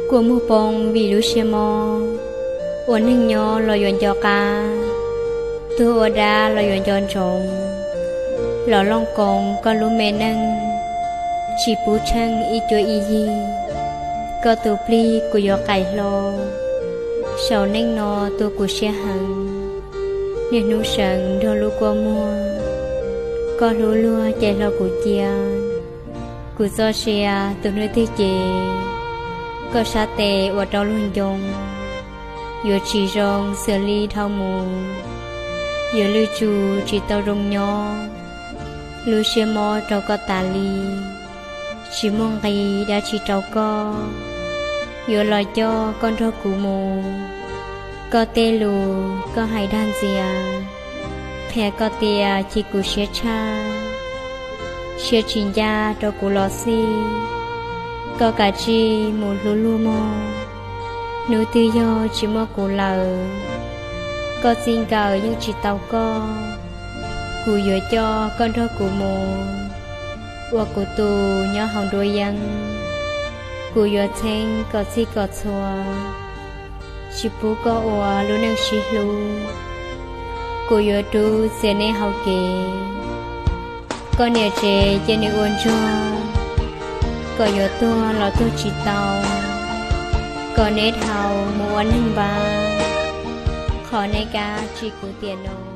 Kua muag poob vim lub siab mob, ua neeg nyob los yuav nco qab, tuag ua dab los yuav nco ntsoov. Los looj koov koj lub me neej, tsis pub tsheej ib cuab ib yig. Koj tus plig kuv yuav qais hlo, saum neej no tua kuv siab heev. Niaj hnub seev nrog lub kua muag, koj hlub luag ces hlo kuv cia. Kuv txoj sia tus hnub twg ces, koj sab tes ua rau luag ncoo. Yuav tsis zoo xws li dhau mus, yuav lwj tsum tsis tau zoo nyob. Lub siab mob rau koj tas li, tsis muaj nqis dab tsi rau koj. Yuav los coj koj nrog kuv mus, koj tej lus koj hais dag ntxias, qhia koj tias chim kuv siab tshaj. Siab tsis ncaj rau kuv los xij, koj kav tsij mus hlub luag mog. Hnub twg yog tsis muaj kuv lawm, koj txij nkawm yeej tsis tau koj. Kuv yuav coj koj nrog kuv mus, ua kuv tus nyob hauv nruab yeeb. Kuv yuav txheeb kom txhij kom txhua, tsis pub koj ua lub neej sib hlub. Kuv yuav rub txiav neb hauv kev, koj niam tsev cia nws ua ntsuag, kom yuav tuag los tuag tsis tau, kom neb dhau mus ua neeg npab, qhov neb kav tsij kuv tiam no.